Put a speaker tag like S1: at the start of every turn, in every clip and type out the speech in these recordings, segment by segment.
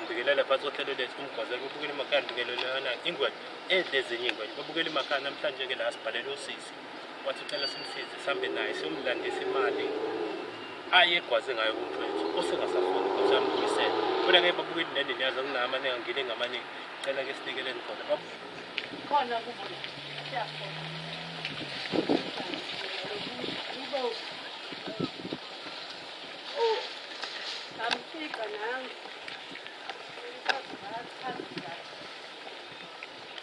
S1: Ngibingelela phansi kohlelo lethu umgwazela babukela emakhaya, ngibingelela yona ingwenya edle ezinye iy'ngwenya. Babukela emakhaya namhlanje-ke la sibhalele usisi wathi ucela simsize sihambe naye siyomlandisa imali ayegwaze ngayo kumfowethu osengasafuni ukuthi ambuyisele. Khona-ke babukeli nendeni yazo kunamaningi angine ngamaningi, cela ke sinikeleni khona.
S2: Khona kubo siyakhona. Kubo. Oh. Ngamfica nangu.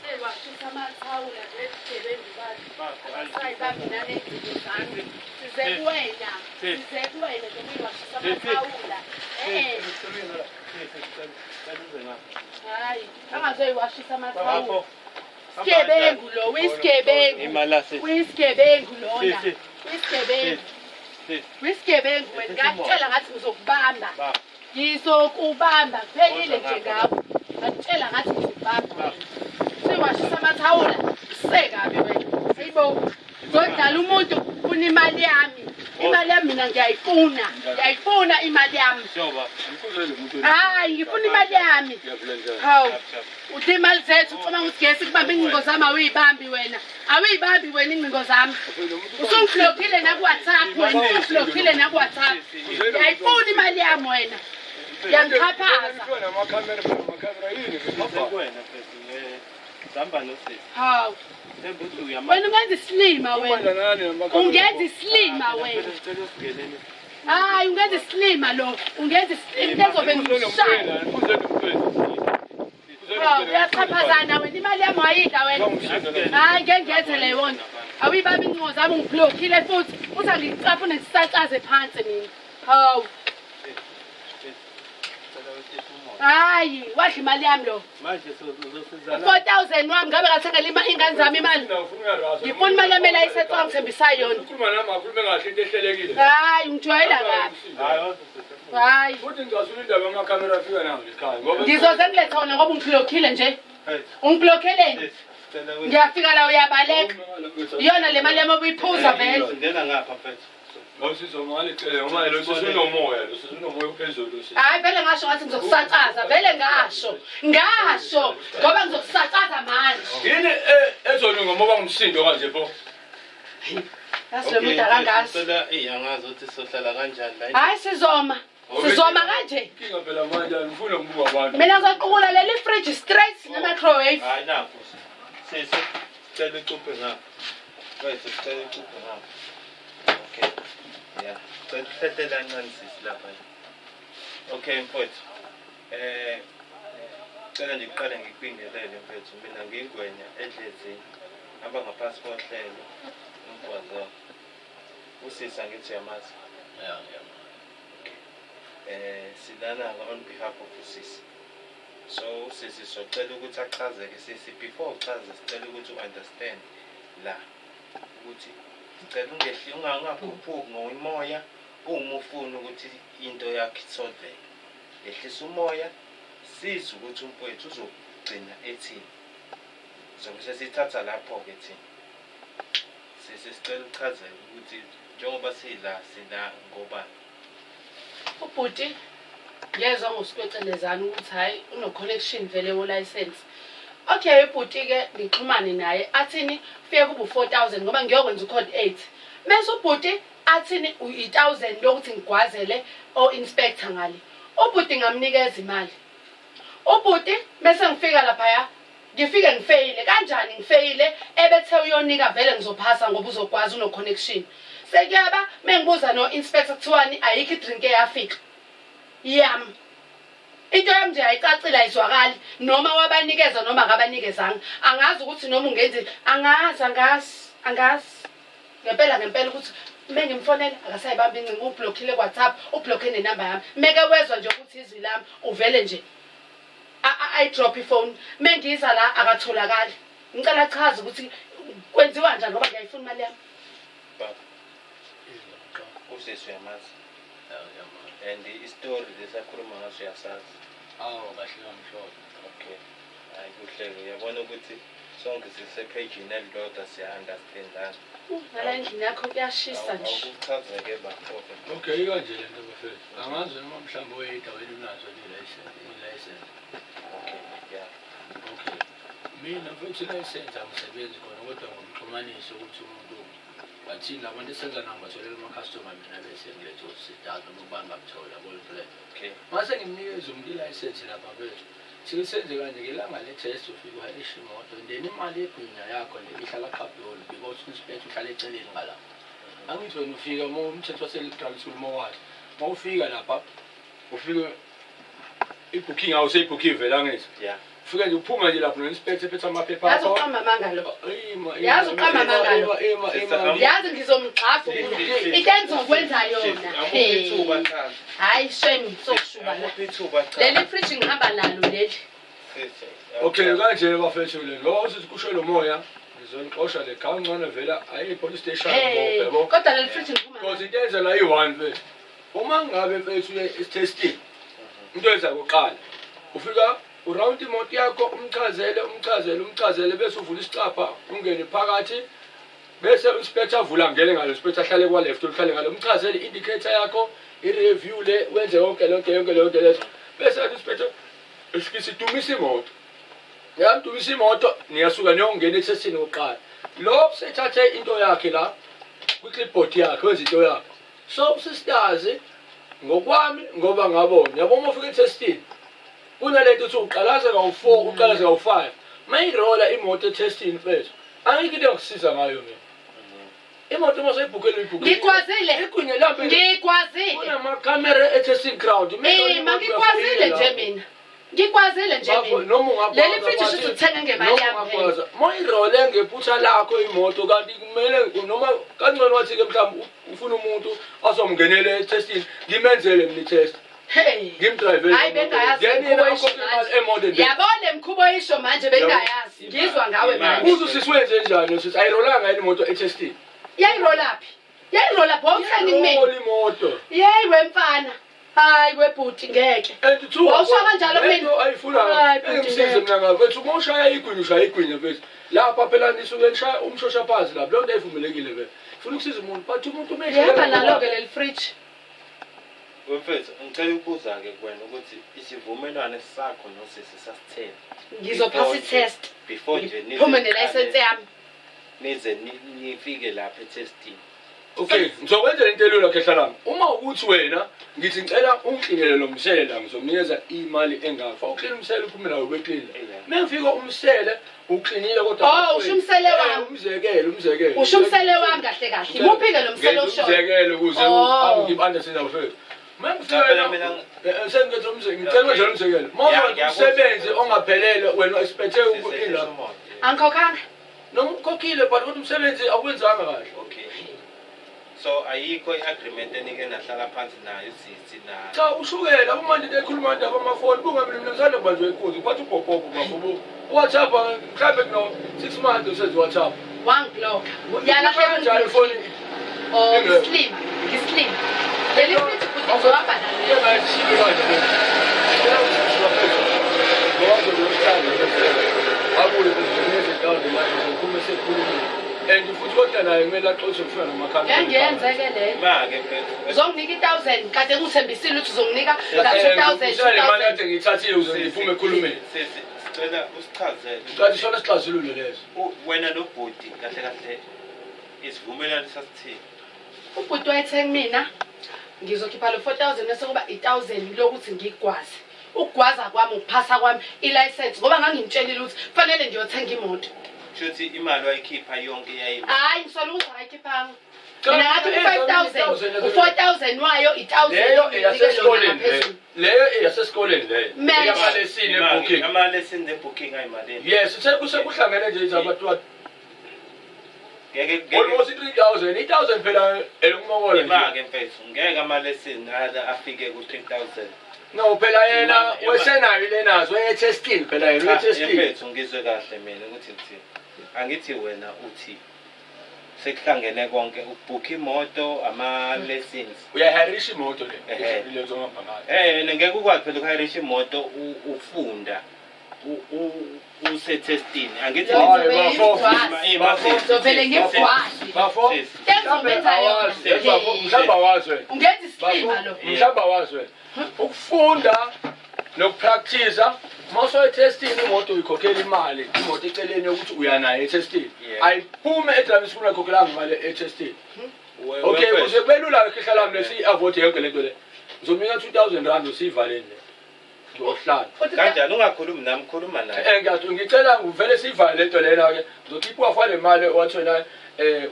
S2: Sewashisa amathawula nje ezigebengu bakhe. Abasayibambi naley'ngcingo zami. Size kuwena. Size kuwena nje ubuyiwashisa amathawula. Eh. Hayi, angazoyiwashisa amathawula. Sigebengu lo, uyisigebengu. Uyisigebengu lona. Uyisigebengu. Uyisigebengu wena. Ngakutshela ngathi ngizokubamba. Ngizokubamba kuphelile nje ngawe. Ngakutshela ngathi ngizokubamba wena. Siwashisa amathawula. Usekabi wena. Hayibo. Ngizodlala umuntu ufuna imali yami. Imali yami mina ngiyayifuna. Ngiyayifuna imali yami. Hayi ngifuna imali yami. Hawu. Udla imali zethu ucabanga ukuthi gesi kubamba ingcingo zami awuyibambi wena. Awuyibambi wena ingcingo zami. Usungiblockile naku-WhatsApp wena, usungiblockile naku-WhatsApp. Ngiyayifuna imali yami wena. Uyangixhaphaza. Hawu. Wena ungenza isilima wena. Ungenza isilima wena. Hayi ungenza isilima lo. Ungenza isilima into ezobe ngikushaya. Hawu uyaxhaphazana wena imali yami wayidla wena. Hayi ngeke ngiyenze leyo nto. Awuyibambi ingcingo zami ungiblockile futhi. Uthi angikucaphune ngisacaze phansi mina. Hawu. Hayi wadla imali yami lo.
S1: Manje uzosizana.
S2: 4000 wami ngabe ngathengela ingane zami imali. Ngifuna imali yami la isetwa ngithembisa yona.
S3: Ukhuluma nami akhulume kahle into ehlelekile.
S2: Hayi ungijwayela kabi.
S1: Hayi
S2: Hayi.
S3: Futhi ngicasula indaba yamakhamera afika nawo nje ekhaya ngoba
S2: Ngizoze ngilethe wona ngoba ungiblockile nje. Ungiblockheleni? Ngiyafika la uyabaleka. Iyona le mali yami obuyiphuza vele.
S1: Ngena ngapha mfethu.
S3: Lo sisi ungalicela ngoba lo sisi unomoya, lo sisi unomoya ophezulu lo sisi.
S2: Hayi vele ngasho ngathi ngizokusacaza, vele ngasho. Ngasho ngoba ngizokusacaza manje.
S3: Yini ezolunga ngoba ngumsindo kanje pho?
S2: Yazi lo muntu akangazi.
S1: Cela eh angazi ukuthi sizohlala kanjani la.
S2: Hayi sizoma. Sizoma kanje.
S3: Inkinga phela manje angifuni ukubuka abantu.
S2: Mina ngizoqukula leli fridge straight ne-microwave.
S1: Hayi nakho. Sisi cela ucuphe ngapha. Wethu sicela ucuphe ngapha. Okay. Yeah. Cela uhlehle kancane sisi lapha. Okay mfowethu. Eh cela nje kuqale ngikubingelele mfethu mina ngingwenya edlezini. Hamba ngaphansi kohlelo umgwazo. Usisi angithi uyamazi.
S4: Ya, ngiyamazi.
S1: Eh silana on behalf of usisi. So usisi socela ukuthi achazeke sisi before uchaze sicela ukuthi u-understand la ukuthi sicela ungehli ungakhuphuki ngomoya uma ufuna ukuthi into yakho isolveke. Yehlisa umoya sizwe ukuthi umfowethu uzogcina ethini. Sobe sesithatha lapho-ke thina. Sisi sicela uchazeke ukuthi njengoba sila sila ngobani.
S2: Ubhuti ngezwa ngosikwechelezana ukuthi hhayi uno-connection vele wo-license. Okay ubhuti-ke ngixhumane naye athini fike kube u-4,000 ngoba ngiyokwenza u-code 8. Mese ubhuti athini i-1000 lokuthi ngigwazele o-inspector ngale. Ubhuti ngamnikeza imali. Ubhuti mese ngifika laphaya ngifike ngifeyile kanjani ngifeyile ebethe uyonika vele ngizophasa ngoba uzogwaza uno-connection. Sekuyaba mengibuza no-inspector kuthiwani ayikho i-drink eyafika yami. Into yami nje ayicacile ayizwakali noma wabanikeza noma akabanikezanga. Angazi ukuthi noma ungenzi angazi angazi angazi. Ngempela ngempela ukuthi mengimfonela akasayibambi ingcingo ublockile ku-WhatsApp ublocke nenamba yami. Meke wezwa nje ukuthi izwi lami uvele nje ayidrop ifoni. Mengiza la akatholakali. Ngicela achaze ukuthi kwenziwa kanjani ngoba ngiyayifuna imali yami.
S1: Baba. Usisi uyamazi.
S4: Ya, ngiyamazi.
S1: And i-story lesakhuluma ngaso uyasazi.
S4: Awu kahle kamhlophe.
S1: Okay. Hayi kuhle-ke uyabona ukuthi sonke sisephejini elilodwa siya-understandana.
S2: Ngala endlini yakho kuyashisa nje.
S1: Awukuchazeke bafo-ke.
S3: Okay, ikanje le nto bafethu. Angazi noma mhlawumbe oyedwa wena unazo i-license.
S1: Okay, yeah.
S4: Okay. Mina mfethu i-license angisebenzi khona kodwa ngomxhumanisi ukuthi umuntu bathini labantu esenza nabo batholela ama-customer mina bese ngiletha usidazi noma ubani bamthola yabo lento leyo.
S1: Okay.
S3: Mase ngimnikeza umuntu i-license lapha mfethu. Sike senze kanje ngelanga le-test ufike uhayirishe imoto and then imali yegwinya yakho le ihlala khabhiyoli because u-inspector uhlala eceleni ngala. Angithi wena ufika uma umthetho wase-driving school uma wazi. Uma ufika lapha ufike i-booking awuseyibhukhiwe vele angithi.
S1: Yeah.
S3: Ufike nje uphuma nje lapho no-inspector ephethe amaphepha
S2: Yazi
S3: akho.
S2: uqamba amanga lo.
S3: Ima,
S2: Yazi uqamba amanga lo.
S3: ima, ima, ima.
S2: Yazi ngizomgxafa mina. Into engizokwenza yona.
S1: Amuphi
S2: Hey.
S1: ithuba chaza.
S2: Hayi shame sokushuba la.
S1: Amuphi ithuba chaza.
S2: Leli fridge ngihamba nalo leli.
S1: Sisi,
S3: Okay, kanje bafethu le ngoba usithi kusho lo moya ngizonixosha le kancane vela ayi police station
S2: Hey,
S3: ngibophe yabo.
S2: kodwa leli fridge ngiphuma
S3: Because
S2: nalo.
S3: into yenza la iyi-one mfethu. Uma ngabe mfethu uye e-testing, into yenza kuqala ufika urawundi imoto yakho umchazele umchazele umchazele bese uvula isicabha ungene phakathi bese u-inspector avula ngene ngalo inspector ahlale kwa-left uhlale ngalo umchazele i-indicator yakho i-review le wenze yonke lonke yonke yonke lezo bese athi inspector sidumisa imoto yamdumisa imoto niyasuka niyongena ethestini kokuqala lo sethathe into yakhe la kwi-clipboard yakhe wenza into yakhe so sisters ngokwami ngoba ngabona yabo uma ufika ethestini kunalento uthi uqalaza kawu-4 uqalaza kawu-5 mayirola imoto ethestini mfethu angikho into engakusiza ngayo mina imoto uma seyibhukhele uyibhukhele
S2: Ngikwazile.
S3: igwinya lambe
S2: Ngikwazile.
S3: kunamakhamera e-testing ground
S2: Eh, mangikwazile nje mina. Ngikwazile nje mina.
S3: noma ungakwazi
S2: Leli fridge shuthi uthenge ngemali yami phela.
S3: moyirole ngephutha lakho imoto kanti kumele noma kangcono wathi-ke mhlawumbe ufuna umuntu azomngenela e-testini ngimenzele mina i-test
S2: Hey.
S3: ngimdrayivele
S2: Hayi bengayazi
S3: then
S2: imkhubo
S3: yena
S2: isho
S3: akhokhe imali
S2: manje.
S3: emote nje
S2: Yabo le mkhubo isho manje bengayazi. Ngizwa ngawe manje.
S3: buza usisi wenze njani usisi ayirolanga yini imoto e-testini
S2: Yayirola phi? Yayirola phi? Wawutheni kumina?
S3: Yayirola imoto
S2: Yeyi wemfana. Hayi webhuti ngeke.
S3: and two
S2: Wawushaya kanjalo kumina?
S3: lento ayifunayo
S2: Hayi, bhuti,
S3: engimsize
S2: ngeke.
S3: mina ngafethu uma ushaya igwinya ushaya igwinya mfethu lapha phela nisuke nishaya umshosha phansi lapho leyo nto ayivumelekile vele funa ukusiza umuntu but umuntu uma
S2: Ngihamba nalo-ke leli fridge.
S1: Mfethu, ngicela ukubuza-ke kuwena ukuthi isivumelwano sakho nosisi sasitheni?
S2: Ngizophasa i-test.
S1: Before nje nize
S2: Ngiphume nelayisensi yami.
S1: nize nifike lapha e-testini.
S3: Okay, ngizokwenzela into elula khehla lami. Uma ukuthi wena ngithi ngicela ungiklinele lo msele la ngizomnikeza imali engaka. Fa uklina umsele uphume nawo ubeklina.
S1: Yeah.
S3: Mengifika umsele uklinile kodwa
S2: Oh, usho umsele
S3: Eh,
S2: wami.
S3: Umzekelo, umzekelo.
S2: Usho umsele wami kahle kahle. Imuphi-ke lo msele
S3: Ngenza
S2: oshoyo?
S3: Umzekelo ukuze
S2: Oh.
S3: ngibe-understand awufethu.
S1: Cha, phela mina-
S3: Mengifika sengithi ngicela nje umzekelo. Uma
S1: Yeah,
S3: uzowenza
S1: ngiyakuzwa.
S3: umsebenzi ongaphelele wena expecte
S1: Sisi,
S3: ukuqina.
S1: umoya.
S2: Angikhokhanga.
S3: Noma ukhokhile but kodwa umsebenzi awuwenzanga kahle.
S1: Okay. So ayikho i-agreement enike nahlala phansi nayo sisi na
S3: Cha ushukela uma nje ekhuluma indaba amafoni bungabi mina ngisanda kubanjwa inkunzi uphatha ubhobhobho bafo WhatsApp mhlawumbe kuno 6 months usenze WhatsApp.
S2: Wangibhlokha. Yalahleka
S3: Kanjani ifoni?
S2: Oh, ngislim. Ngislim. Leli fridge bhuti ngizohamba nalo.
S3: Yena ishibe kanje. Ngicela usisi bafethu. Ngoba uzobe Abuye kuzineze down manje uzophuma sekhulumile. And futhi kodwa naye kumele axoxe kufika namakhamera.
S2: Ngiyangenze-ke leyo.
S1: Ma-ke mfethu.
S2: Uzonginika i-thousand. Kade ngithembisile ukuthi uzonginika la 2,000,
S3: Le mali
S2: 2,000.
S3: kade ngiyithathile ukuze ngiphume ekhulumeni.
S1: Sisi, sicela usichazele.
S3: Kanti sona sixazulule leso.
S1: Wena nobhuti kahle kahle isivumelwano sasithini?
S2: Ubhuti wayethe kumina ngizokhipha lo 4,000 bese kuba i-1,000 lokuthi ngigwaze. Ukugwaza kwami ukuphasa kwami ilayisensi ngoba ngangimtshelile ukuthi kufanele ngiyothenga imoto.
S1: Shuthi imali wayikhipha yonke yayima.
S2: Hhayi ngisola ukuthi akayikhiphanga.
S3: Cha,
S2: Mina ngathi u-5,000, u-4,000 wayo i-1,000
S3: Leyo
S2: onginike yona
S3: eyasesikoleni leyo.
S2: ngaphezulu.
S3: Leyo eyasesikoleni leyo.
S2: Match.
S3: Eyamalesini ebooking.
S1: Amalesini ebooking ayimalini?
S3: Yes, sekuhlangene nje abantu
S1: Ngeke ngeke
S3: almost 3000. 8000 phela elokumokola nje.
S1: Ima-ke mfethu, ngeke amalesini afike ku-3000.
S3: No phela yena wesenayo lenazo eye-testing phela yena
S1: Cha,
S3: uye-testing.
S1: mfethu ngizwe kahle mina ukuthi ngithini. Angithi wena uthi sekuhlangene konke ubhukha imoto ama-lessons.
S3: Uyayiharisha imoto le.
S1: Ehhe.
S3: Leyo zohamba ngayo.
S1: Eh, ngeke ukwazi phela ukuhayirisha imoto ufunda. Use-testini angithi.
S3: Hayi,
S2: Ngizovele
S3: bafo.
S2: ngigwaze.
S1: Ima, sis.
S2: Ngizovele ngigwaze.
S3: Bafo.
S1: Sis.
S2: Engizomenza yona.
S3: Bafo, mhlawumbe awazi wena.
S2: Ungenza isilima lo.
S3: Mhlawumbe awazi wena. Ukufunda nokupractice, uma usoyethestini imoto uyikhokhela imali, imoto eceleni yokuthi uyanayo ethestini. Ayiphume e-driving school ayikhokhelanga imali ethestini. Okay, kuze kube lula-ke khehla lami lesiyi-avoid yonke le nto le. Ngizomnika R2000 usiyivaleni le. Ngizohlala.
S1: Kanjani ungakhulumi nami, khuluma naye.
S3: Ngicela ngivele siyivale le nto lena-ke. Ngizokhipha uwafa le mali wathi wena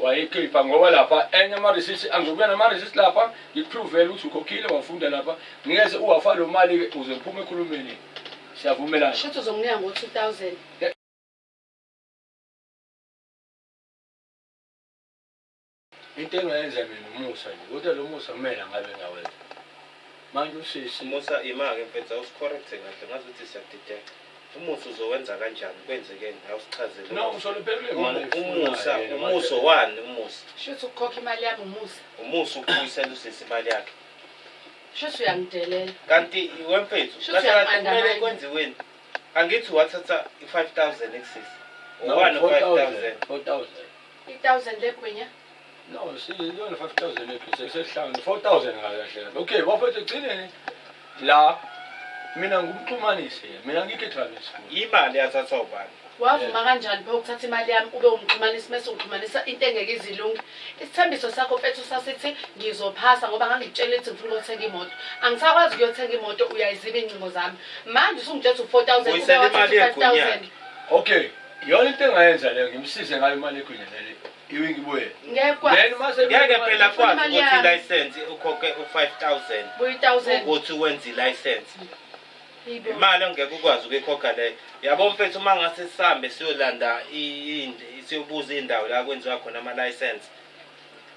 S3: wayikhipha ngoba lapha enye ama-receipts angizobuya nama-receipts lapha ngikupruvele ukuthi ukhokhile wafunda lapha. Ngingeze uwafa lo mali-ke uze ngiphume ekhulumeni. Siyavumelana.
S2: Shuthi uzonginika ngo-2000.
S3: Into engayenza mina umusa nje, kodwa lo musa kumele ngabe ngawenza. Manje usisi
S1: Umusa ima-ke mfethu, awusicorrecte kahle, ngazuthi siyadideka. Umusa uzowenza kanjani, kwenzekeni, awusichazele.
S3: No, ngisolophelele imali.
S1: Umusa, umusa wani umusa?
S2: Shuthi ukukhokha imali yami umusa.
S1: Umusa ukubuyisela usisi imali yakhe.
S2: Shuthi uyangidelela.
S1: Kanti wemfethu,
S2: Shuthi
S1: kahle kahle
S2: uyangi-undermine.
S1: kumele kwenziweni? Angithi wathatha i-5000 ekusisi.
S3: No,
S1: Owani
S3: 4,000.
S1: 5000?
S3: 4,000.
S2: I-1000 legwinya.
S3: No, siyona 5,000 lethu sesihlangene 4,000 kahle kahle. Okay, bafethu egcineni la mina ngumxhumanisi, mina ngikho e-driving school.
S1: Imali yathathwa ubani?
S2: Wavuma kanjani pho ukuthatha imali yami ube umxhumanisi mese ungixhumanisa into engeke izilunge? Isithembiso sakho mfethu sasithi ngizophasa ngoba ngangikutshela ukuthi ngifuna ukuyothenga imoto. Angisakwazi ukuyothenga imoto, uyayiziba iy'ncingo zami. Manje usungitshela ukuthi u-4000 ube
S1: Buyisela
S2: wathatha
S1: imali
S2: u-5000.
S1: yegunya.
S3: Okay, iyona into engayenza leyo ngimsize ngayo imali egwinya lele iwe ngibuyele.
S2: Ngeke kwazi.
S3: Then mase
S1: Ngeke phela kwazi
S2: Imali
S1: ukuthi
S2: yami.
S1: i-license ukhokhe u-5000
S2: Buya i-1000.
S1: ukuthi wenze i-license.
S2: Yibo.
S1: Imali ongeke ukwazi ukuyikhokha leyo. Yabo mfethu, uma ngase sihambe siyolanda siyobuza indawo la kwenziwa khona ama-license.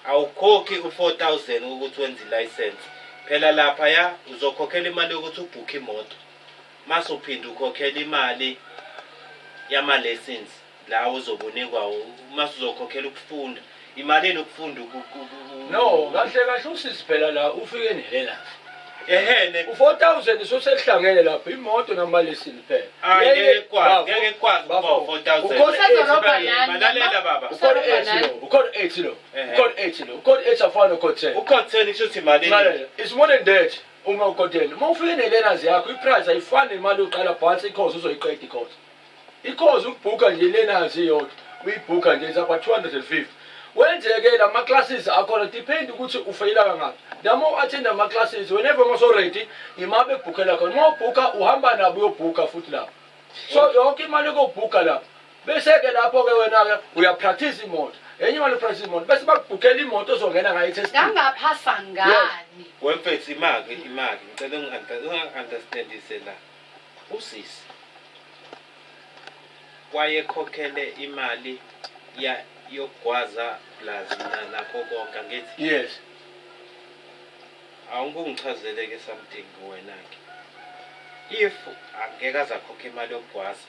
S1: Awukhokhi u-4000 ukuthi wenze i-license. Phela lapha ya uzokhokhela imali yokuthi ubhukhe imoto. Mase uphinde ukhokhela imali yama-lessons la uzobunikwa mase uzokhokhela ukufunda. Imalini ukufunda
S3: No, kahle kahle usisi phela la ufike nelela.
S1: Ehene.
S3: U-4000 sosekuhlangene lapho imoto nama-lesson phela.
S1: Hayi, ngeke kwazi, ngeke kwazi ukuba u-4000.
S3: Ukhona
S2: Usezorobha nani?
S1: Malalela baba.
S3: Ukhona
S2: Usezorobha
S3: 8
S2: nani?
S3: lo, ukhona 8 lo, ukhona 8 lo, ukhona 8 afana no-code 10.
S1: Ucode 10 kusho ukuthi imalini?
S3: Lalela, it's more than that. Uma ucode 10, uma ufike ne-learners yakho, i-price ayifani nemali yokuqala phansi i-course uzoyiqeda i-course. I-course ukubhuka nje i-learners iyodwa, uyibhuka nje it's about 250. Wenzeke lama classes akhona depend ukuthi ufeyila kangaki. The more attend ama classes, whenever uma ready, ima bekubhukhela khona. Uma ubhuka uhamba nabo uyobhuka futhi lapho. So yonke imali yokubhuka lapho. Bese-ke lapho-ke wena-ke uyapractice imoto. Enye imali upractice imoto. Bese bakubhukhela imoto ozongena ngayo i-testing.
S2: Ngangaphasa ngani?
S1: Wemfethu imaki, imaki. Ngicela ungi-understandise la. Usisi wayekhokhele imali ya yokugwaza plus nakho konke angithi?
S3: Yes.
S1: Awungungichazele ke something wena ke. If angeke azakhokha imali yokugwaza,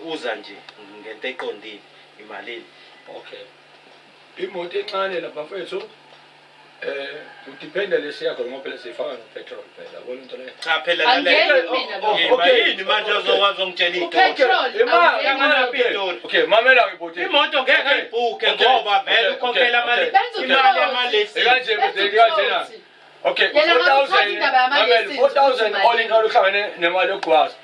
S1: uza nje ngento eqondile, imalini?
S3: Okay. Imoto encane lapha mfethu udependa lesi yakho ngoba phela sifaka no-petrol phela yabona into leyo.
S1: Cha phela
S2: Angeke
S1: lalela.
S2: mina lo.
S3: Okay.
S1: Yini manje ozokwazi ungitshela into?
S2: Upetrol,
S3: Imali,
S2: awungeni.
S3: okay. Okay, mamela ke bhuti.
S1: Imoto ngeke
S3: Okay.
S1: ayibhukhe
S3: Okay.
S1: ngoba vele
S3: Okay.
S1: ukhokhela
S3: Okay.
S1: imali
S2: Benza
S1: imali
S2: ubutsotsi.
S1: yama-lessons.
S3: Ikanje
S2: Benza
S3: bhuti, kanjena.
S2: ubutsotsi.
S3: Okay,
S2: Yena ngabe uthatha
S3: 4000
S2: indaba yama-lessons
S3: mamela, 4000
S2: ukuthi
S3: all in all uhlangene nemali yokugwaza.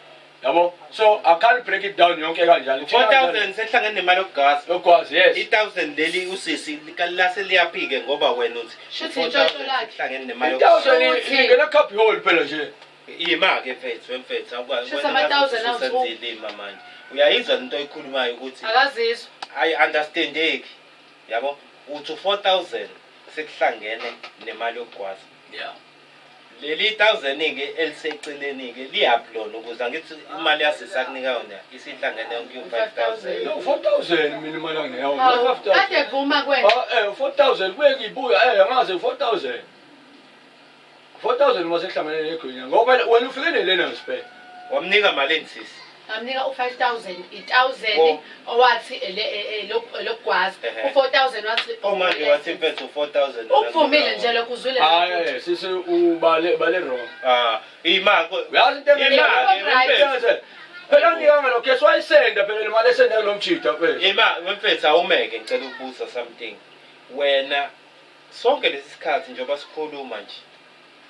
S3: Yabo? So I can't break it down yonke kanjalo.
S1: 4000 sehlangene nemali yokugwaza.
S3: Yokugwaza, yes.
S1: I-1000 leli usisi lase liyaphike ngoba wena uthi
S2: Shuthi intshontsho lakhe.
S1: hlangene nemali yokugwaza.
S3: I-1000
S2: Shuthi.
S3: ingena cup hole phela nje.
S1: Ima-ke mfethu, wemfethu awukwazi
S2: Shuthi
S1: wena
S2: ama-thousand
S1: ngathi
S2: awu-two.
S1: ususenzile ima manje. Uyayizwa lento oyikhulumayo ukuthi
S2: Akazizwa.
S1: ayi-understandeki. Yabo? Uthi 4000 sekuhlangene nemali yokugwaza.
S3: Yeah.
S1: Leli 1000-ke eliseceleni-ke liyaphi lona ukuze angithi imali yasisi akunika yona isihlangene yonke u-5000.
S3: No, 4000 mina imali anginika
S2: Hawu,
S3: yona.
S2: kade
S3: 5000.
S2: vuma kwena.
S3: Ah, 4000 kuye ngibuya angazi 4000. 4000 mase kuhlangene negwinya ngoba wena ufike ne-learners phela.
S1: Wamnika malini sisi?
S2: Ngamnika u-5000, i-1000
S1: Oh.
S2: owathi elokugwaza. U-4000 wathi
S1: Oh manje wathi mfethu 4000.
S2: Ukuvumile nje lokho uzwile.
S3: Hayi, sisi ubale bale wrong.
S1: Ah, ima
S3: Uyazi into
S1: Imali,
S2: right.
S3: mfethu. Phela nginikanga lo gesi wayisenda phela le mali esenda kulo mjida mfethu.
S1: Ima mfethu awumeke ngicela ukubuza something. Wena sonke lesi sikhathi njengoba sikhuluma nje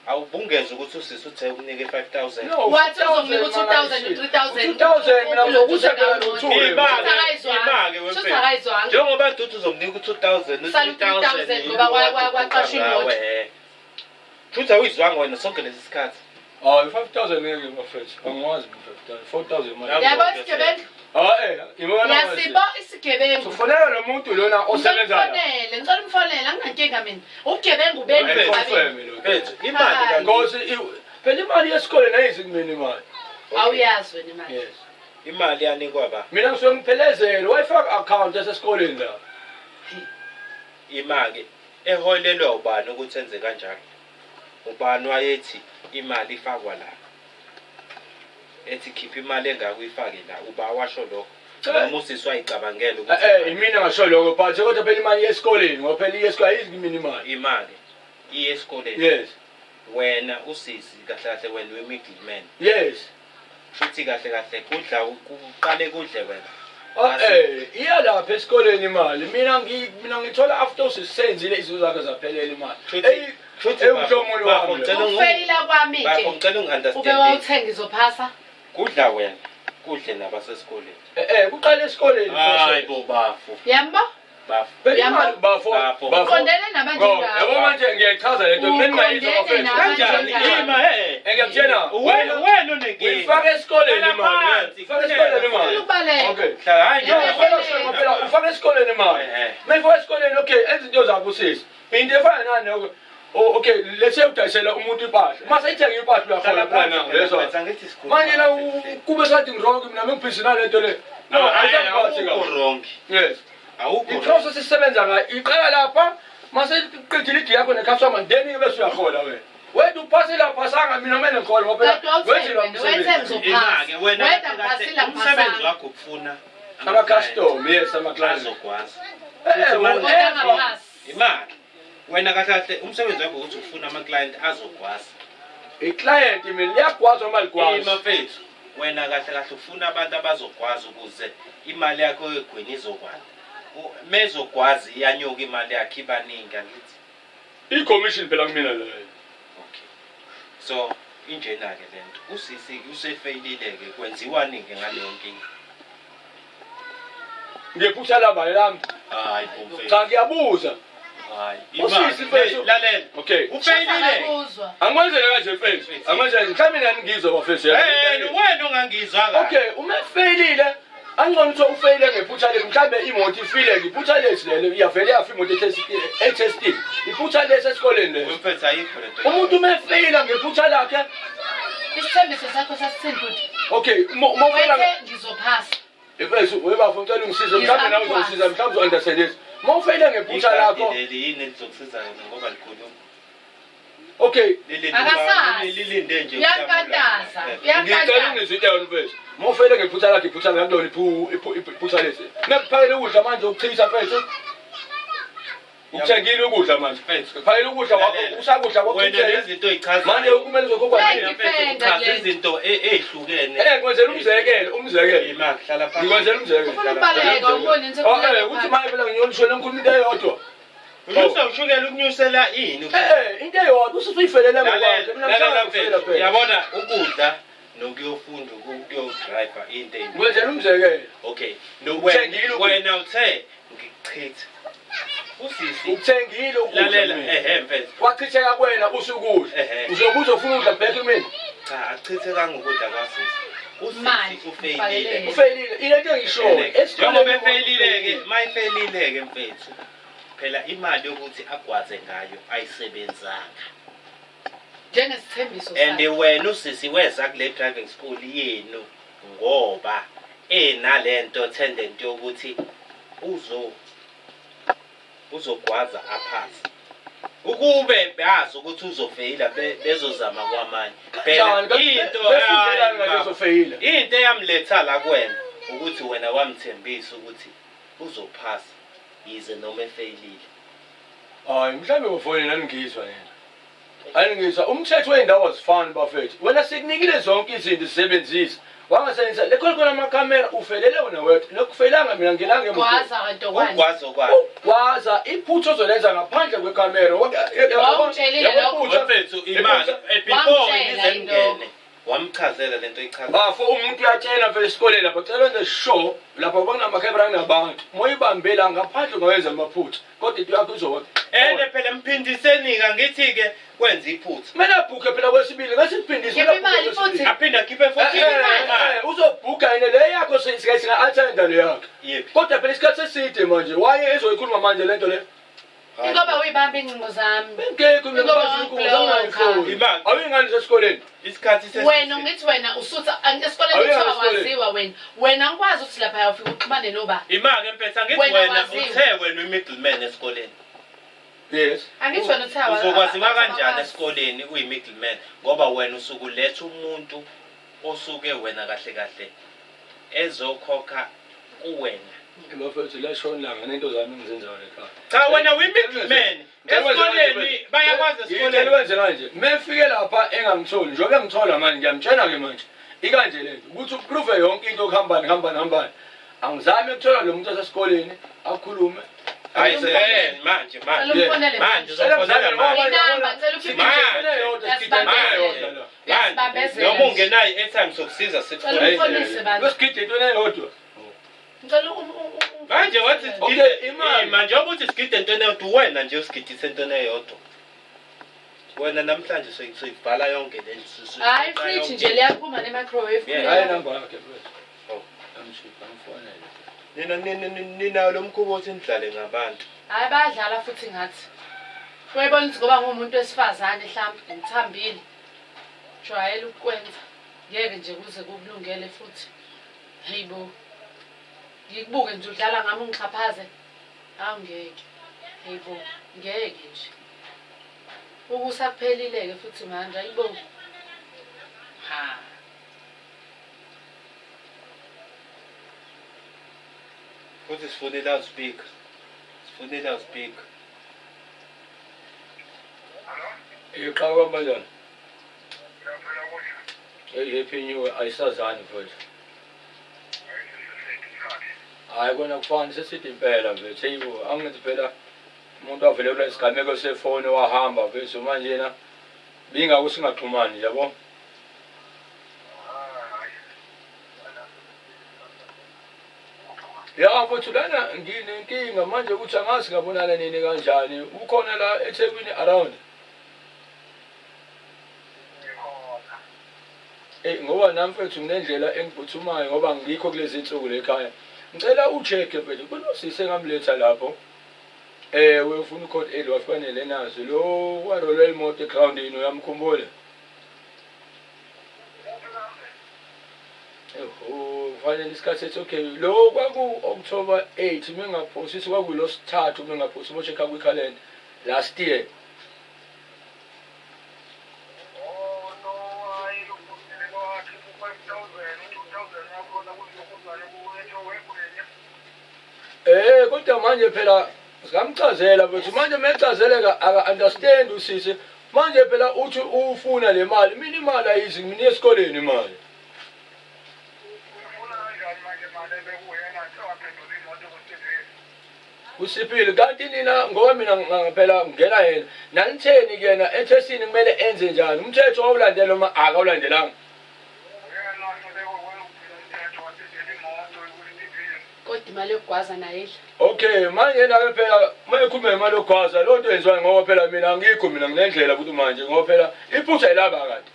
S1: awubungeza ukuthi usisi uthe ukunike 5000.
S3: No,
S2: Wathi uzonginika u-2000, u-3000.
S3: 2000 mina ngizokuthe phela lo 2.
S1: Imali.
S2: Akayizwanga.
S1: Imake
S2: Shuthi akayizwanga.
S1: Njengoba duthi uzomnika u-2000
S2: Sala u-3000 ngoba kwaqashwa imoto.
S1: Futhi awuyizwanga wena sonke lesi sikhathi.
S3: Hayi 5000 ngeke bafethu. Angiwazi mina 5000. 4000 manje.
S2: Yabo isigebengu.
S3: Hayi eh imona.
S2: Yasibo isigebengu.
S3: Ufonela lo muntu lona osebenza la.
S2: Ngicela umfonele, ngicela umfonele, anginankinga mina. Ubugebengu benu
S3: Eh,
S2: bobabili.
S3: confirm lo.
S1: Mfethu imali
S2: Hayi.
S1: kanti
S3: Because phela imali yesikole nayizi kumina imali.
S2: Awuyazi wena imali.
S3: Yes.
S1: Imali yanikwa ba?
S3: Mina ngisuke ngiphelezele wayifaka account yasesikoleni la.
S1: Imali eholelwa ubani ukuthi enze kanjalo? Ubani wayethi imali ifakwa la? Ethi khipha imali engaka uyifake la. Uba washo lokho.
S3: Cha.
S1: Noma usisi wayicabangela
S3: Eh
S1: ukuthi
S3: eh imina ngasho lokho but kodwa phela imali yesikoleni ngoba phela iyesikole ayizi kumina imali.
S1: Imali iye esikoleni.
S3: Yes.
S1: Wena usisi kahle kahle wena we-middleman.
S3: Yes.
S1: Futhi kahle kahle kudla kuqale kudle wena.
S3: Ah, eh iya lapha esikoleni imali. Mina ngithola after usisenzile izinto zakhe zaphelela imali.
S1: Futhi-
S3: Ey
S1: futhi
S3: ewuhlomulo
S1: bafo,
S3: wami.
S1: ngicela
S3: lo.
S2: Ukufeyila kwami
S1: Bafo
S2: ke.
S1: ngicela
S2: Ube
S1: ungi-understand.
S2: wawuthenga izophasa.
S1: Kudla wena, kudle nabasesikoleni.
S3: Eh eh kuqala esikoleni.
S1: Hayi bo bafo.
S2: Yambo?
S1: Bafo.
S3: Phela imali bafo.
S1: Bafo.
S3: Bafo.
S2: Uqondene nabanjengawe.
S3: Yabo manje ngiyayichaza lento mina ngingayizwa
S2: Uqondene
S3: bafethu.
S1: Kanjani?
S2: Kanjani?
S1: Ima he.
S3: Eh ngiyakutshela
S1: Wena wena unenkinga.
S3: Uyifaka esikoleni
S1: Hlala
S3: imali.
S1: phansi,
S3: Ufaka esikoleni imali.
S2: Ufuna ukubaleka.
S3: Okay.
S1: Hlala hayi
S3: No,
S1: nje.
S3: ufaka esikoleni phela ufaka esikoleni imali.
S1: Eh, eh.
S3: Mayifaka esikoleni okay, enza into zakho usisi. Into efana nani okay. Oh okay, let's say udayisela umuntu impahla. Mase ithenga impahla uyahola
S1: Hlala
S3: phela
S1: phansi
S3: nawe,
S1: phela,
S3: yezwa.
S1: mfethu, angithi sikhuluma
S3: Manje la
S1: kahle.
S3: kube something wrong mina mengibhizi nalento le. No,
S1: Hayi,
S3: ayisangiphathi
S1: awukho
S3: kahle.
S1: wrong.
S3: Yes.
S1: Awukho wrong.
S3: I-process isebenza ngayo iqala lapha mase iqedile idi yakho ne-customer then bese uyahola wena. Wena uphasile awuphasanga mina kumele ngikhole ngoba phela
S2: Kanti wawuthenge
S3: wenzelwa
S2: wena, wethe
S3: umsebenzi.
S2: ngizophasa.
S1: Ima-ke wena
S2: Weda
S1: kahle kahle,
S2: ngiphasile
S1: umsebenzi
S2: angiphasanga.
S1: wakho ukufuna
S3: Ama-custom, yes, ama-client.
S1: azogwaza.
S3: Eh,
S1: Futhi manje-
S2: Kodwa angaphasi.
S1: Imali. Wena kahle kahle umsebenzi wakho ukuthi ufuna ama-client azogwaza.
S3: I-client mina liyagwaza noma ligwazi.
S1: Ima mfethu, wena kahle kahle ufuna abantu abazogwaza ukuze imali yakho egwini izokwanda. Mezogwazi iyanyuka imali yakhe iba ningi angithi.
S3: I-commission phela kumina leyo.
S1: Okay. So injena-ke le nto. Usisi usefeyilile-ke kwenziwani-ke ngaleyo nkinga?
S3: Ngephutha labani lami.
S1: Hayi bo mfethu.
S3: Cha ngiyabuza.
S1: Hayi.
S3: Usisi mfethu.
S1: Lalela.
S3: Okay.
S1: Ufeyilile.
S2: Akuzwa.
S3: Angikwenzele kanje mfethu. Angikwenzele mhlawumbe nani ngizwa bafethu.
S1: Eh wena ongangizwa kahle.
S3: Okay, uma efeyilile angcono ukuthi ufeyile ngephutha lethu mhlawumbe imoto ifile ngephutha lethu lelo iyavele yafa imoto etestile iphutha lethu esikoleni lelo
S1: Mfethu ayikho lento.
S3: umuntu uma efeyila ngephutha lakhe
S2: Isithembiso sakho sasithini futhi?
S3: okay uma ufeyila
S2: Wethe ngizophasa.
S3: mfethu webafo ngicela ungisize mhlawumbe nawe uzongisiza mhlawumbe uzo-understand this uma ufeyile ngephutha lakho
S1: Leli yini elizokusiza yona ngoba likhuluma.
S3: okay
S1: Lilinde
S2: Akasazi.
S1: lilinde nje.
S2: Uyankantaza.
S3: ngicela
S2: Uyankantaza.
S3: ungizwe into yona mfethu uma ufeyile ngephutha lakho iphutha lakho kulona iphutha lesi mekuphakele ukudla manje ukuchitha mfethu ukuthengile ukudla manje
S1: Mfethu.
S3: kuphakele ukudla wakho
S1: Lalela.
S3: usakudla
S1: Wena
S3: kwakuthele
S1: lezinto oyichazayo.
S3: manje kumele uzokhokha
S2: Thank you.
S1: Mfethu, uchaza izinto ey'hlukene.
S3: Eh ngikwenzela umzekelo umzekelo
S1: Ima hlala phansi.
S3: ngikwenzela umzekelo
S2: Ufuna ukubaleka ubone nje.
S3: Oh eh ukuthi manje phela ngiyolishwele ngikhuluma into eyodwa
S1: Unyusa ushukela ukunyusela ini?
S3: eh eh into eyodwa ususuyifelele ngokwakho mina
S1: Lalela
S3: ngisanda kufela
S1: mfethu.
S3: phela
S1: Yabona ukudla nokuyofunda ukuyodriver into eyinto.
S3: ngikwenzela umzekelo
S1: Okay. No
S3: Uthengile
S1: wena
S3: ukudla.
S1: wena uthe ngikuchitha. Usisi
S3: ukuthengile ukudla
S1: lalela
S3: kumina.
S1: ehe mfethu.
S3: kwachitheka kuwena usukudla
S1: Ehhe.
S3: uzobuza ufuna ukudla bheke kumina
S1: Cha akuchithekanga ukudla kwasisi.
S2: Mali,
S1: Usisi ufeyilile.
S3: ufeyilile ile nto engishoyo
S1: Njengoba efeyilile-ke, uma efeyilile-ke mfethu, phela imali yokuthi agwaze ngayo ayisebenzanga.
S2: Njengesithembiso
S1: And
S2: sakhe.
S1: wena usisi weza kule driving school yenu ngoba enalento tendent yokuthi uzogwaza aphase. Ukube bazi ukuthi uzofeyila bezozama kwamanye. Phela into
S3: befundelani ngalezo feyila
S1: into eyamletha la kuwena ukuthi wena wamthembisa ukuthi uzophasa yize noma efeyilile.
S3: Hayi mhlawumbe bafoni nani ngizwa nina. Aningizwa umthetho wey'ndawo azifani bafethu. Wena sikunikile zonke izinto zisebenzisa. Wangasebenzisa lekhona khona amakhamera ufelele wena wedwa. Nokufelanga mina nginanga emotweni.
S2: Gwaza kanti okwani.
S1: Ugwaza okwani.
S3: Ugwaza iphutha ozolenza ngaphandle kwekhamera.
S2: Wawumtshelile lokho?
S1: Mfethu imali before
S2: Wamtshela
S1: nize
S2: yini lokho?
S1: ningene wamchazela lento oyichazayo.
S3: Bafo umuntu uyatshela mfethu esikoleni lapho cela wenze sure lapho kunamakhemera kunabantu. Moyibambela ngaphandle ungawenza amaphutha kodwa into yakho izoba.
S1: Ene phela mphindiseni-ke angithi-ke wenza iphutha.
S3: Kumele abhukhe phela kwesibili ngasiphindise.
S2: Khipha imali futhi.
S1: Aphinde akhiphe futhi imali.
S3: Uzobhuka yena le yakho singa-athenda le yakhe.
S1: Yephi?
S3: Kodwa phela isikhathi eside manje waye ezoyikhuluma manje lento le.
S2: Ingoba uyibamba ingcingo zami.
S3: Bengekho mina
S2: Ingoba
S3: bazi
S2: wangiblocka.
S1: Imali.
S3: Awuyingane sesikoleni.
S1: Isikhathi seside.
S2: Wena ngithi wena usutha esikoleni
S3: Awuyanga
S2: kuthiwa
S3: esikoleni.
S2: waziwa wena. Wena angikwazi ukuthi lapha uyofika uxhumane noba.
S1: Imali mfethu angithi
S2: Wena
S1: wena
S2: waziwa.
S1: uthe wena uyi-middleman esikoleni.
S3: Yes.
S2: Angithi wena uthe
S1: Uzokwaziwa kanjani esikoleni uyi-middleman ngoba wena usuke uletha umuntu osuke wena kahle kahle ezokhokha kuwena.
S3: Bafethu lashona langa nento zami engizenzayo ekhaya.
S1: Cha wena uyi-middleman. Esikoleni bayakwazi
S3: Ngicela
S1: esikoleni.
S3: wenze kanje. Mefike lapha engangitholi, njengoba engithola manje ngiyamtshela ke manje. Ikanje lento ukuthi uprove yonke into okuhambani hambani hambani. Angizame ukuthola lo muntu osesikoleni akhulume.
S1: Hayi manje manje.
S2: Cela umfonele
S1: Manje
S2: manje.
S1: uzomfonela manje.
S2: Inamba, cela ukhiphe
S1: Manje.
S2: Uyasibambezela.
S1: Noma ungenayo i-airtime sokusiza
S2: Cela
S1: sikufonele.
S2: umfonise bantu.
S3: Besigide into eyodwa.
S2: Ngicela
S1: Manje wathi
S3: Okay,
S1: sigide
S3: imali.
S1: manje ukuthi sigide entweni eyodwa wena nje usigidise entweni eyodwa. Wena namhlanje soyibhala yonke le
S2: Hayi fridge nje liyaphuma ne-microwave.
S1: Yeah.
S3: Hayi namba yakhe mfethu.
S1: Oh.
S3: Amshipha amfonele.
S1: Nina ninayo lo mkhuba othi nidlale ngabantu.
S2: Hayi bayadlala futhi ngathi. Uyayibona ukuthi ngoba ngumuntu wesifazane mhlawumbe ngithambile. Jwayela ukukwenza. Ngeke nje kuze kukulungele futhi. Hey bo. Ngikubuke nje udlala ngami ungixhaphaze. Awu ngeke. Hey bo, ngeke nje. Ukusa kuphelile-ke futhi manje ayibo. Ha.
S1: Futhi sifuna i-loudspeaker. Sifuna i-loudspeaker.
S3: Iqhawe kanjani? Hey happy new year ayisazani mfethu. Hayi kona kufana seside impela mfethu. Hey bo angithi phela umuntu wavelelwa isigameko sefoni wahamba mfethu manje na bingako singaxhumani yabo. Ya mfethu lana nginenkinga manje ukuthi angazi ngabonana nini kanjani. Ukhona la eThekwini around. Eh ngoba nami mfethu nginendlela engiphuthumayo ngoba ngikho kulezi insuku le ekhaya. Ngicela ucheck mfethu kunosisi engamletha lapho. Ufuna ucode L wafanele nazo lo warolwa imoto egroundini uyamkhumbula? Eho kufanele isikhathi ethi okay lo kwaku October 8 mengaphosisi kwakulosithathu mengaphosi mo check kwikhalenda last year. Kodwa manje phela singamchazela mfethu manje mechazeleka aka understand usisi manje phela uthi ufuna le mali mina imali ayizi mina esikoleni imali. Usiphile kanti nina ngoba mina phela ngena yena nanitheni kuyena ethestini kumele enze njani umthetho wawulandela noma akawulandelanga.
S2: Kodwa imali yokugwaza nayo idla.
S3: Okay manje nawe phela mayekhuluma ngemali yokugwaza loo nto yenziwayo ngoba phela mina angikho mina nginendlela ukuthi manje ngoba phela iphutha ilaba kade.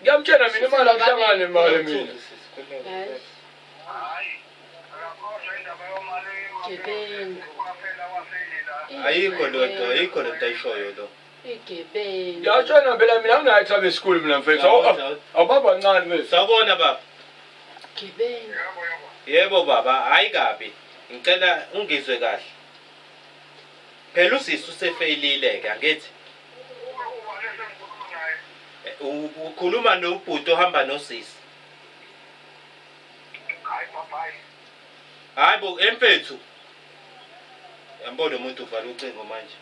S3: Ngiyamtshela mina imali angihlangane imali mina.
S2: Gebengu.
S1: Ayikho lento, ayikho lento ayishoyo lo.
S2: Igebengu.
S3: Ngiyatshela phela mina anginayo i-travel school mina mfethu. Awubamba kancane mfethu.
S1: Sawubona baba.
S2: Gebengu.
S1: Yebo baba, hayi kabi. Ngicela ungizwe kahle. Phela usisi usefeyilile ke angithi. Ukhuluma nobhuti ohamba nosisi. Hayi bo emfethu. Yambona umuntu uvala ucingo manje.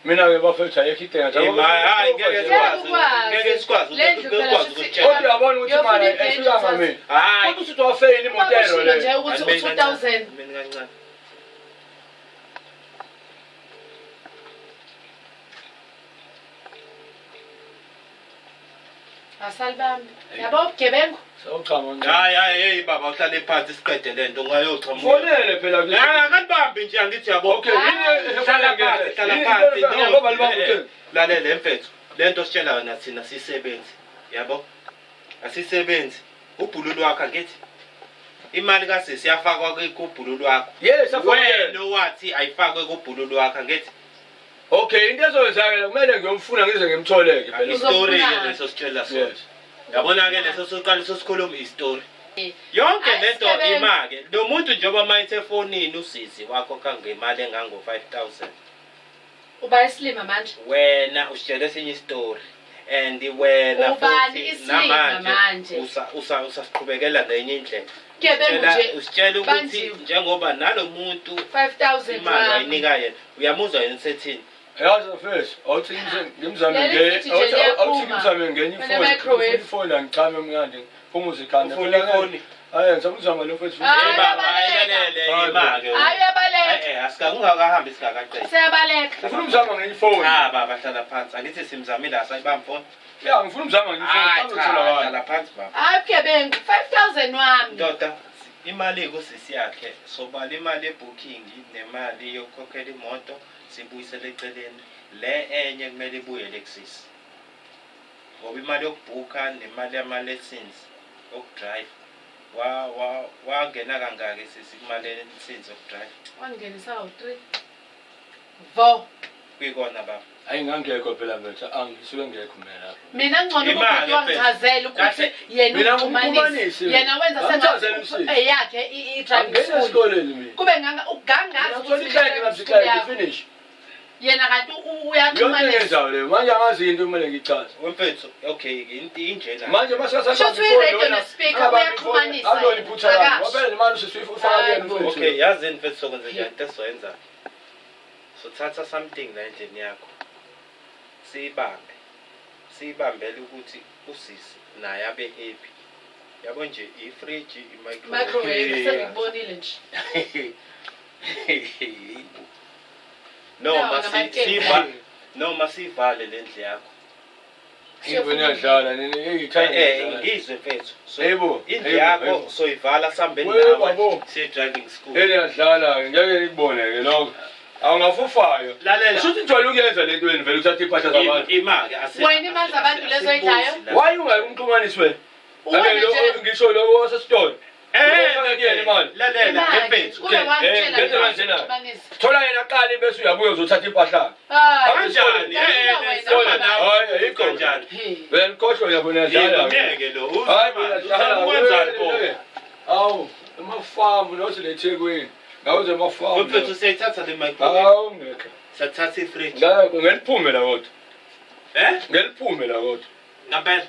S3: Mina-ke bafethu ayikho into engathi.
S1: Eh, hayi, ngeke sikwazi. Ngeke sikwazi.
S2: Le ndlu phela
S1: Ukwazi
S2: shuthi-
S1: ukutshela.
S3: Kodwa uyabona ukuthi
S2: Uyofuna
S3: imali
S2: indlu
S3: ayifikanga
S2: ethatha.
S3: mina.
S1: Hayi.
S3: Kodwa usuthi wafeyila imoto
S2: Ushilo
S3: ero
S2: nje
S3: leyo.
S2: ukuthi
S1: Alimeni kancane,
S2: u-2000.
S1: alimeni kancane.
S2: Asalibambi. Yabo ubugebengu.
S3: Sawuchama nje.
S1: Hayi hayi hey baba uhlale phansi siqede lento ungayochamuka.
S3: Fonele phela kuthi.
S1: Hayi akalibambi nje angithi yabo.
S3: Okay, yini
S1: Hlala phansi, hlala phansi. No,
S3: Ngoba libamba ucingo.
S1: Lalela mfethu. Lento sitshela yona thina sisebenzi. Yabo? Asisebenzi. Ubhululu wakho angithi. Imali kasisi yafakwa kubhululu wakho.
S3: Yes, afakwe.
S1: Wena wathi ayifakwe kubhululu wakho angithi.
S3: Okay, into ezoyenzakala kumele ngiyomfuna ngize ngimtholeke phela.
S1: Isitori ke
S2: Uzofunani?
S1: leso sitshela sona.
S3: Yes.
S1: Yabona ke leso soqala sosikhuluma isitori. Yonke
S2: Hayi,
S1: lento
S2: sigebengu.
S1: ima-ke lo muntu njengoba mayethe efonini usisi wakho kangemali engango-5 000.
S2: Uba isilima manje.
S1: Wena usitshele esinye isitori and wena
S2: Ubani
S1: futhi
S2: isilima
S1: namanje
S2: manje?
S1: usasiqhubekela ngenye indlela.
S2: Gebengu nje.
S1: Usitshela ukuthi
S2: Banjiwe.
S1: njengoba nalo muntu
S2: 5000
S1: imali
S2: wami.
S1: wayinika yena, uyamuzwa yena usethini?
S3: Yazi mfethu, awuthi ngimzame
S2: Leli
S3: nge
S2: fridge nje
S3: awuthi
S2: liyaphuma.
S3: ngimzame ngenye
S2: Funa
S3: ifoni.
S2: microwave.
S3: Ifoni angichame mnandi. Phumuza ikhanda.
S1: Ufuna ifoni?
S3: Hayi, ngizamuzama lo mfethu.
S2: Hayi,
S1: Eh, baba,
S2: uyabaleka.
S1: ayilalele
S3: Hayi,
S1: ima-ke.
S2: Hayi uyabaleka.
S1: Eh, asikakungakahambi singakaqedi.
S2: Seyabaleka.
S3: Ngifuna umzama ngenye ifoni.
S1: Cha baba, hlala phansi. Angithi simzamile asayibambi ifoni.
S3: Ya, ngifuna umzama ngenye ifoni.
S1: Hayi
S3: Kambe
S1: cha,
S3: utholakala.
S1: hlala phansi baba.
S2: Hayi ubugebengu. 5000 wami.
S1: Ndoda, imali kusisi yakhe sobala imali ebooking nemali yokukhokhela imoto sibuyisele eceleni. Le enye kumele ibuyele kusisi. Ngoba imali yokubhukha nemali yama-lessons okudrive wa wa wangena kangaki sisi kuma-lessons okudrive?
S2: Wangingenisa u3. Vo.
S1: Kwikona baba.
S3: Hayi ngangekho phela mfethu, angisuke ngekho mina lapho.
S2: Mina ngcono
S1: Imali,
S2: ukuthi wangichazela ukuthi
S1: Kahle.
S2: yena
S3: Mina
S2: umxhumanisi.
S3: ngumxhumanisi.
S2: Yena wenza
S3: Ngamchazela
S2: sengathi
S3: umsisi.
S2: eyakhe i-driving
S3: Angena
S2: school.
S3: esikoleni mina.
S2: Kube nganga ugangazi
S3: Ngithola
S2: ukuthi
S3: iclient
S2: i-driving
S3: ngaphi
S2: school
S3: client
S2: yakho.
S3: finish.
S2: Yena kanti
S3: Yonke
S2: uyaxhumanisa.
S3: engenzayo leyo. Manje angazi into kumele ngiyichaze.
S1: Wemfethu, okay, into injena.
S3: Manje masasa
S2: Shuthi uyi-radio ne-speaker, uyaxhumanisa
S3: Alona
S2: yena.
S3: iphutha lami.
S2: Akasho.
S3: Waphela nemali usisi ufaka kuyena
S2: Hayi bo.
S3: mfethu.
S1: Okay, yazini mfethu sokwenza njani into esizoyenza. Sothatha something la endlini yakho. Siyibambe. Siyibambele ukuthi usisi naye abe happy. Yabo nje i-fridge, i-microwave.
S2: Microwave sengikubonile nje.
S1: Noma
S2: Nawo namankemba.
S1: siva noma sivale lendlu yakho.
S3: Yebo niyadlala nini hey ithanda.
S1: Eh, ngizwe mfethu. So
S3: Yebo,
S1: indlu
S3: yebo,
S1: yakho
S3: yebo.
S1: soyivala sambe
S3: Webo,
S1: nawe
S3: babo.
S1: siye driving school.
S3: Hey niyadlala ngeke nikubone ke lokho. Awungafufayo.
S1: Lalela.
S3: Shuthi njalo ukuyenza lento yenu vele uthatha impahla zabantu.
S1: Ima-ke
S2: Wena imali zabantu lezo oyidlayo?
S3: Why ungayi kumxhumanisi wena?
S2: Uwena
S3: Ake lo
S2: nje
S3: ngisho lo wasesitolo.
S1: Eh,
S3: Ufake kuyena imali.
S1: lalela
S2: Imali.
S1: mfethu.
S2: Kube wangitshela
S3: ngenze
S2: mina
S3: kanjena.
S2: ukuxhumanisa.
S3: Thola yena qala bese uyabuya uzothatha impahla.
S2: Hayi.
S1: Kanjani?
S2: Lalela
S1: Eh,
S2: wena,
S1: sona
S2: baba.
S1: nawe.
S3: Hayi, ayikho.
S1: Kanjani?
S2: Hey.
S3: Wena nikhohlwe uyabona niyadlala.
S1: Ngeke lo.
S3: Hayi
S1: Uzama ukwenzani pho?
S3: Awu, emafamu nothi leThekwini. Ngawuze emafamu.
S1: Mfethu siyayithatha le microwave.
S3: Hawu ngeke.
S1: Sathatha i-fridge.
S3: Ngeke ngeliphume la kodwa.
S1: Eh?
S3: Ngeliphume la kodwa.
S1: Ngempela.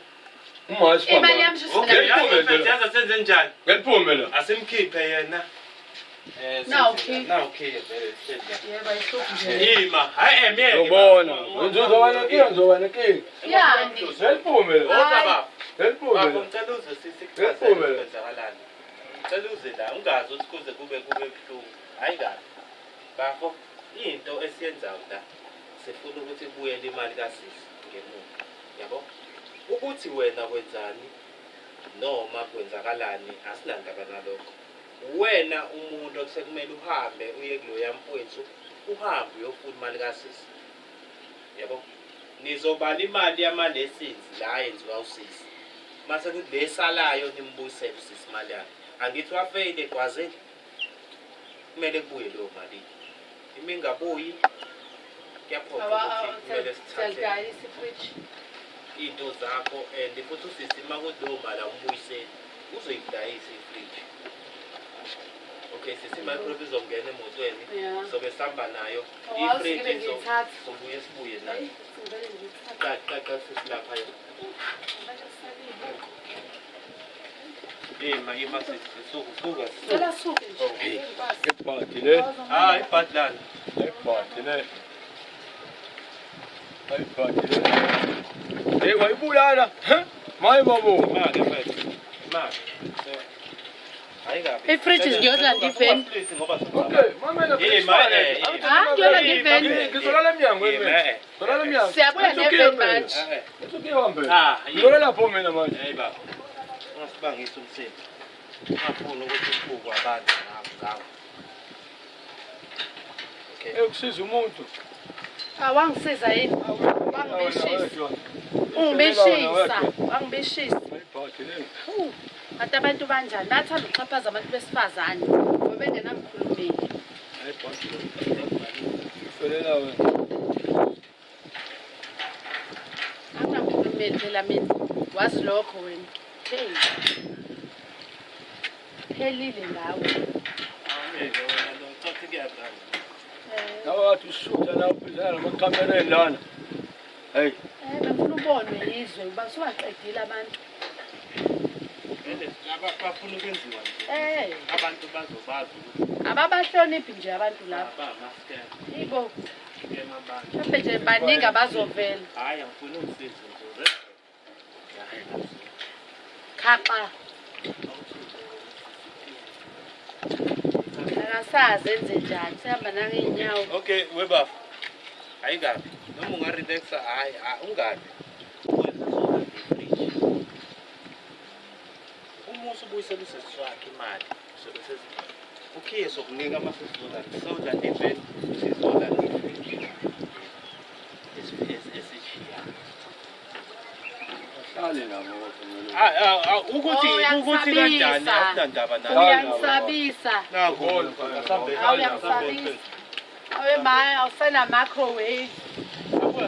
S3: Uma
S2: Imali yami shuthi
S1: Okay,
S2: mina
S1: yazi mfethu yazi senze njani?
S3: Ngeliphume la.
S1: Asimkhiphe yena. Eh,
S2: Nawu ukhiye.
S1: Nawu ukhiye vele hleli la.
S2: Yebo ayihluphi nje.
S1: Ima, hayi emyeke.
S3: Ngiyobona. Ngizoba nenkinga ngizoba nenkinga.
S2: Yani.
S3: Ngeliphume la.
S1: Woza baba.
S3: Ngeliphume
S1: Baba
S3: la.
S1: ngicela uze sisi
S3: Ngeliphume la.
S1: kwenzakalani. Ngicela uze la ungazi ukuthi kuze kube buhlungu. Hayi kabi. Bafo, into esiyenzayo la sifuna ukuthi ibuyele imali kasisi ngemuva. Yabo? Ukuthi wena kwenzani noma kwenzakalani asinandaba nalokho. Wena umuntu okusekumele uhambe uye kuloya mfowethu uhambe uyofuna imali kasisi. Yabo? Nizobala imali yama-lessons la yenziwa usisi. Mase kuthi le esalayo nimbuyisele usisi imali yakhe. Angithi wafeyile egwazile. Kumele kubuye leyo mali. Ima ingabuyi kuyaphoqa ukuthi kumele sithathe
S2: Siyalidayisa ifridge.
S1: iy'nto zakho and futhi usisi uma kuthi leyo mali awumbuyiseli uzoyidayisa ifriji. Okay, sisi i-microwave izongena emotweni
S2: Yeah.
S1: sobe sihamba nayo.
S2: Awazi
S1: Ifriji
S2: ngibe ngiyithatha.
S1: sobuye sibuye nayo.
S2: Hayi, ngivele ngiyithathe.
S1: Qa qa qa sisi lapha.
S2: Manje kusale iy'buko.
S1: Ima ima sisi suka suka.
S2: Cela suke nje. Ngikwazi.
S3: Ibhadi le.
S1: Hayi ibhadi lana.
S3: Ibhadi le. Ayibhadi. Hey, wayibulala. Huh? Maye babo.
S1: Imali mfethu. Imali. So ayikabi.
S2: Ifridge ngiyolanda iveni.
S1: Ngoba
S3: Okay, mamela.
S1: Eh, ma-
S2: Ah, ngiyolanda iveni.
S3: Ngizolala emnyango
S1: Eh,
S3: mina.
S1: ma-
S3: Ngizolala emnyango.
S2: Siyabuya
S3: It's okay,
S2: neveni
S3: mina.
S2: manje.
S3: It's okay hambe.
S1: Ah,
S3: Ngizolala lapho mina manje.
S1: Hey baba. Ungasibangisi umsindo. Ungafuni ukuthi ubukwe abantu ngawo ngawo. Okay.
S3: Ekusiza umuntu.
S2: Awangisiza yini? Wangibishisa. Ungibishisa. Wangibishisa.
S3: Ayibhadi le.
S2: Hawu, Kanti abantu banjani? Bayathanda ukuxhaphaza abantu besifazane ngoba bengenamkhulumeli.
S3: Ayibhadi le. Felela wena.
S2: Anginamkhulumeli phela mina. Wazi lokho wena. Hey. Phelile ngawe.
S1: Awumile wena lo ucathi kuyadala.
S2: Eh,
S3: Nawe wathi ushutha la uphizana namakhamereni lana. Hey,
S2: bafuna ubonwe yizwe uba usubaqedile abantu.
S1: Vele laba bafuna ukwenziwa nje.
S2: Eh,
S1: Abantu bazobazi ukuthi
S2: ababahloniphi nje abantu laba.
S1: ba-masker
S2: Yibo,
S1: scam abantu.
S2: mhlawumbe nje baningi abazovela.
S1: Hayi angifuni ungisize nje.
S2: Khaxa, akasazi enze njani, sehamba nangey'nyawo.
S1: Okay, webafo. Ayikabi. Noma ungarelaxa hayi ungabi. Uma usubuyisela usisi wakhe imali, sobe sesi ukhiye sokunika uma sesizolanda sewulanda iveni sizolanda ifriji esishiyayo.
S3: ahlale nabo kodwa.
S1: Ah, ah, ah, ukuthi
S2: Oh,
S1: ukuthi kanjani
S2: uyangisabisa.
S1: akunandaba nayo.
S2: Uyangisabisa.
S1: Nakho
S2: Awuyangisabisa. Awe ma, awusena microwave.
S1: Abuya